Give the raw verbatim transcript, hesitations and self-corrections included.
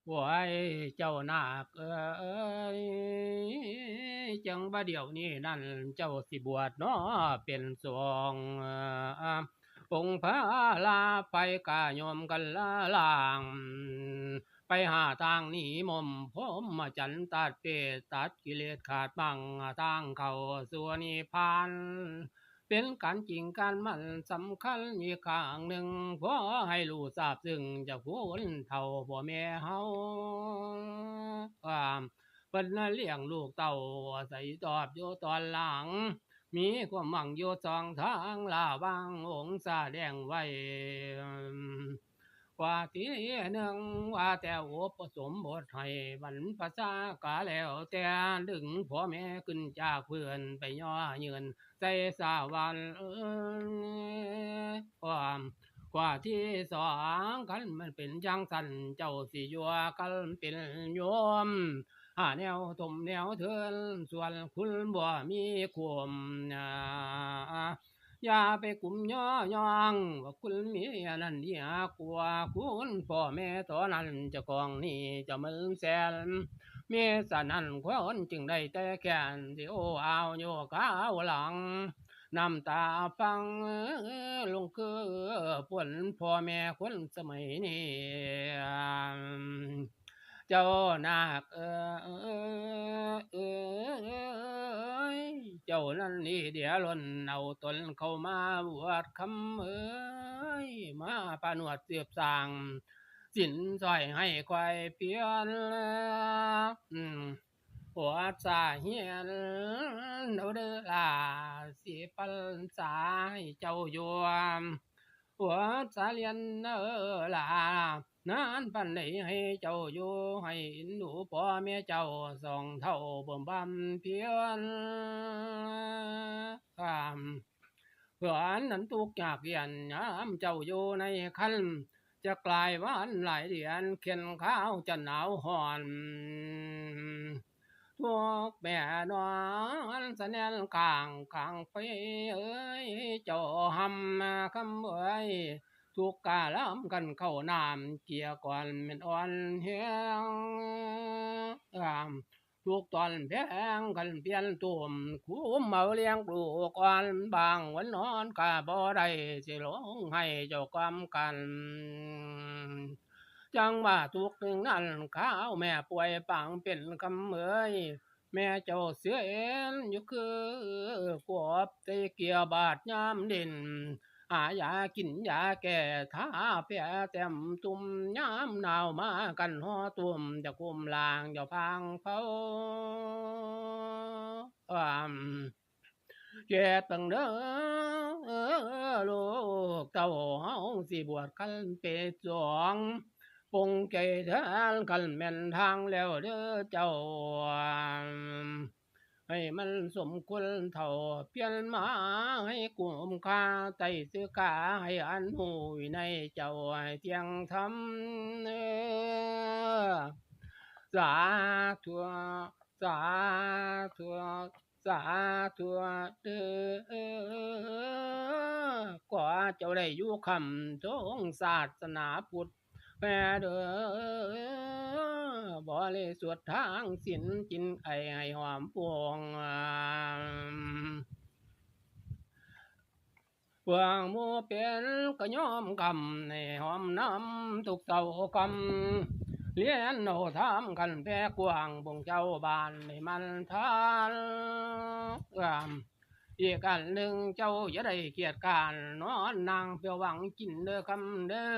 โอ้ย เจ้านาคเอ๋ย จั่งบ่าเดี๋ยวนี้นั้นเจ้าสิบวชเนาะเป็นสงฆ์ องค์พระลาไปกะโยมกันละล่าง ไปหาทางหนีมนต์พรหมจรรย์ตัดเปรตตัดกิเลสขาดบังทางเข้าสู่นิพพาน เป็นการจริงการมั่นสำคัญอีกครั้งหนึ่ง ขอให้รู้ทราบซึ่งเจ้าคุณเฒ่าพ่อแม่เฮา อ่า เพิ่นเลี้ยงลูกเต้าใส่ตอบอยู่ตอนหลัง มีความหวังอยู่สองทาง ระหว่างองค์แสดงไว้ ว่าทีหนึ่งว่าแต่อุปสมบทให้บรรพชาก็แล้วแต่ ดึงพ่อแม่ขึ้นจากพื้นไปย่อยืนใส่สวรรค์ ความ ข้อที่สอง คันมันเป็นจั่งซั้น เจ้าสิอยู่กันเป็นโยม หาแนวถมแนวเทิน ส่วนคุณบ่มีควม อ่า อย่าไปกุมย่อย่อง ว่าคุณมีอันนั้นเดียกว่าคุณพ่อแม่ตอนนั้นเจ้าของนี่เจ้ามันแสน มีสนั้นคนจึงได้แต่แค้นสิโอ้อาวโยกาวหลัง น้ำตาพังลงคือฝนพ่อแม่คนสมัยนี้ เจ้านาคเอ๋ย เจ้านั้นนี่เดียล้นเอาตนเข้ามาบวชคำเอ๋ย มาผนวดสืบสร้าง สินสอยให้ควายเพียน อืม หัวสาเฮียนเอาเด้อล่ะ สิปันสาให้เจ้าอยู่ หัวสาเลียนเออล่ะ นานปานใดให้เจ้าอยู่ ให้อินดูพ่อแม่เจ้าสองเท่าบ่มบำเพียน อ่า เพื่อนนั้นทุกข์ยากเย็นยามเจ้าอยู่ในคัน จะกลายวันหลายเดือนเข็นข้าวจะหนาวห่อน ทุกข์แม่นอนสะแนนข้างข้างไปเอ้ย เจ้าหำคำเอ้ย ทุกข์กะลำกันเข้าน้ำเกลียก่อนแม่นอ่อนแฮง ทุกข์ตอนแพงกันเปลี่ยนตุ่ม คุ้มเอาเลี้ยงลูกอ่อน บางวันนอนกะบ่ได้ สิลงให้เจ้ากำกัน จั่งว่าทุกข์หนึ่งนั้น ข้าวแม่ป่วยปางเป็นคำเอ๋ย แม่เจ้าเสียเอ็นอยู่คือกบ ใส่เกลือบาดยามเด่น หายากินยาแก้ ทาแผลแต้มตุ่ม ยามหนาวมากันห่อตุ่ม จะคุมลางจะพางเผา อ่า เกตตังเด้อลูกเต้า เฮาสิบวชคันเป็นสงฆ์ ปงใจแทนคันแม่นทางแล้วเด้อเจ้า ให้มันสมควรเท่า เปลี่ยนมาให้คุ้มค่า ไต่ซื้อกาให้อันหูวินัยเจ้า ให้เที่ยงธรรมเด้อ สาธุ สาธุ สาธุเด้อ ขอเจ้าได้อยู่คำทงศาสนาพุทธแม่เด้อ บริสุทธิ์ทางศีลจินไอให้หอมปวง พวกหมู่เป็นก็ยอมกำในหอมน้ำทุกเต้ากำ เรียนเอาธรรมกันแผ่กว้างบงเจ้าบ้านในมันทาน อีกอันหนึ่งเจ้าอย่าได้เกียจคร้านนอนนั่งเพื่อหวังกินเด้อคำเด้อ